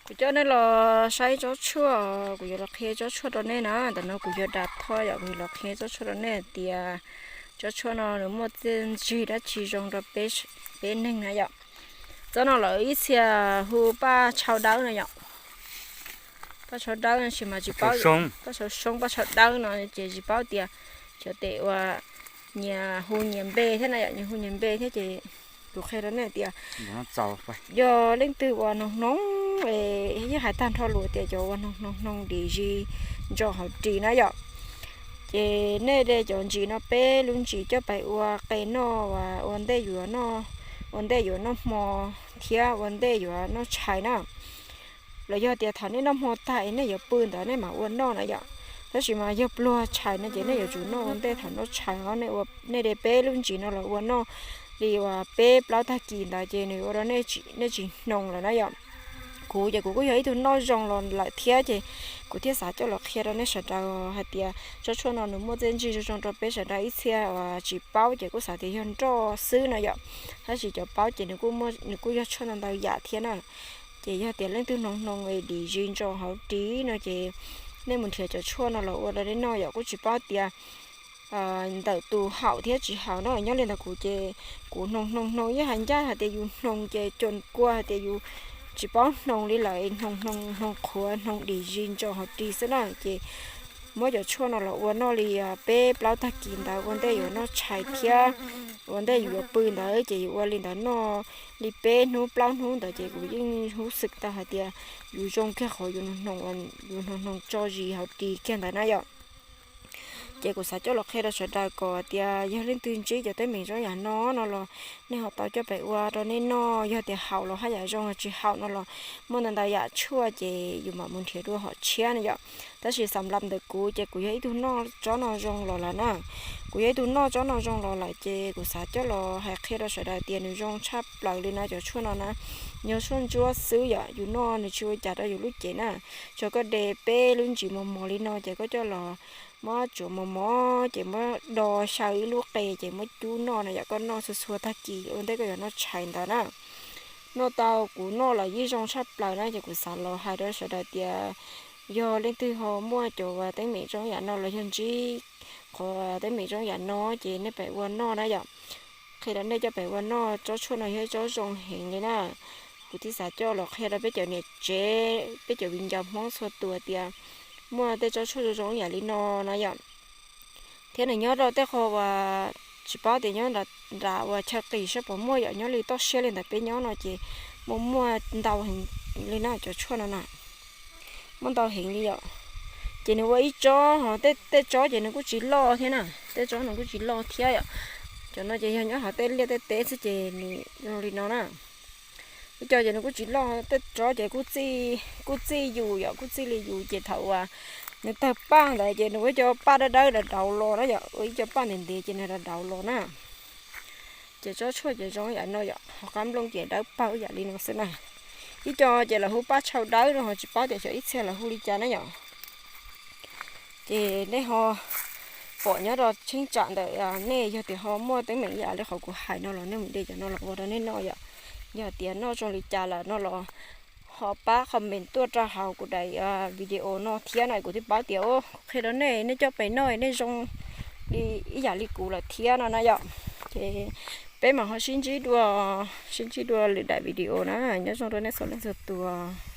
Kuv coj nej los saib tsob tshuaj, kuv yuav los qhia tsob tshuaj rau nej na. Ntawm no kuv yuav da thoj yom, kuv yuav los qhia tsob tshuaj rau nej tias tsob tshuaj no nws muaj txiaj ntsig dab tsi zoo rau peb neeg na yom. Tsob no lawv ib txhia hu paj tshau dawb no yom. Paj tshau dawb no tsis mas tsis paub, paj tshau soob, paj tshau dawb no ces tsis paub tias cov tes uas nyias hu nyias npe thiab na yom, nyias hu nyias npe thiab ces kuv qhia rau nej tias yog leej twg uas hnoos hnoos, yeej hais tag nrho lus tias cov uas hnoos hnoos hnoos dim zis ntso hauv ris na yom. Ces nej de cov ntsis no peb lub ntsis coj pais ua qe noj, ua ntej yuav noj, ua ntej yuav noj hmo thiab ua ntej yuav noj tshais na. Los yog tias thaum nej noj hmo tag es nej yuav pw ntawd nej mam ua noj na yom. Tab sis mas yog pluag tshais no ces nej yuav tsum noj ua ntej thaum noj tshais os. Nej de peb lub ntsis no los ua noj li uas peb plaub tag kis ntawd ces nws ua rau nej tsis hnoos lawm na yom. Kuv ces kuv kuj yog ib tug noj zoo los lawm thiab ces kuv thiaj xav coj los qhia rau nej sawv daws hais tias tsob tshuaj no nws muaj txiaj ntsig zoo zoo rau peb sawv daws. Ib txhia uas tsis paub ces kuj xav tias yog nroj xwb no yom. Tab sis cov paub ces nws kuj yog tshuaj ntau ntau yam thiab na. Ces yog tias leej twg hnoos hnoos dim zis ntso hauv ris no ces nej mus nrhiav cov tshuaj no los ua rau nej noj yom. Kuj tsis paub tias ntawm tus haum thiab tsis haum no, nyob li ntawm kuv ces kuv hnoos hnoos hnoos yeej hais ncaj hais tias yus hnoos ces cuag kua hais tias yus tsis paub hnoos li lawm, hnoos hnoos hnoos qhuav hnoos dim zis ntso hauv ris xwb na. Ces muab cov tshuaj no los ua noj li peb plaub tag kis ntawd ua ntej yuav noj tshais thiab ua ntej yus yuav pw ntawd ces yus ua li ntawd noj li peb hnub plaub hnub ntawd ces kuv yeej hub xwm tau hais tias yus zoo kiag qhov yus hnoos hnoos tso zis hauv ris kiag ntawd na yom. Ces kuv xav coj los qhia rau sawv daws kom tias yog leej twg ntsib cov teeb meem zoo yam no no los nej ho tau coj pem ua rau nej noj, yog tias haum los haj yam zoo, tsis haum no los muaj ntau ntau yam tshuaj ces yus mam mus nrhiav dua hom tshiab na yom. Tab sis xam lab ntawm kuv ces kuv yog ib tug noj tsob no zoo los lawm na. Kuv yog ib tug noj tsob no zoo los lawm ces kuv xav coj los hais qhia rau sawv daws tias nws zoo tshaj plaws li no cov tshuaj no na. Nws yog tshuaj ntsuab xwb yom, yus noj nws tsis ua cas rau yus lub cev na. Tsuas koj de peb lub ntsis mos mos li no ces koj coj los muab tsuav mos mos ces muab do xyaw ib lub qe ces muab cub noj na yom. Koj noj txhua txhua tag kis ua ntej koj yuav noj tshais ntawd na. Noj tau kuv noj los yeej zoo tshaj plaws na ces kuv xav los hais rau sawv daws tias yog leej twg ho muaj cov teeb meem zoo yam no los yog ntsib qhov teeb meem zoo yam no ces nej pem ua noj na yom. Qhia rau nej coj pem ua noj, tsob tshuaj no yog ib tsob zoo heev li na. Kuv thiaj xav coj los qhia rau peb cov niam tsev, peb cov viv ncaus Hmoob txhua tus tias muaj tej tsob tshuaj zoo zoo yam li no na yom. Thiab nws nyob rau tej qho uas tsis paub tias nyob nram uas chaw qis sab puas muaj yom, nyob li toj siab li ntawd peb nyob no ces muaj muaj ntau heev li na cov tshuaj no na. Muaj ntau heev li yom. Ces nws ua ib tsob ho tej tsob ces nws kuj tsis loj thiab na, tej tsob nws kuj tsis loj thiab yom. Cov no ces yog nyob hauv tej liaj tej teb xwb ces nws zoo li no na. Ib co ces nws kuj tsis loj, tej tsob ces kuj txij yus yom, kuj txij li yus ces thaum uas nws tawg paj ntawd ces nws ua ib co paj dawb dawb dav dauv los na yom, ua ib co paj ntev ntev ces nws dav dauv los na. Ces tsob tshuaj ces zoo yam no yom, ho qab nplooj ces dawb paug yam li no xwb na. Ib co ces lawv hu paj tshau dawb no ho tsis paub tias xyov ib txhia lawv hu li cas na yom. Ces nej ho pom nyob rau cheeb tsam ntawm nej yog tias ho muaj teeb meem yam li qhov kuv hais no los nej mus de cov no los ua rau nej noj yom. Yog tias noj zoo li cas lawm no los ho pab comment tuaj rau hauv kuv daim video no thiab no kuv thiaj paub tias kuv qhia rau nej, nej coj pem noj nej zoo li ib yam li kuv lawm thiab no na yom. Ces peb mam ho sib ntsib dua, sib ntsib dua lwm daim video na, nyob zoo rau nej txhua leej txhua tus.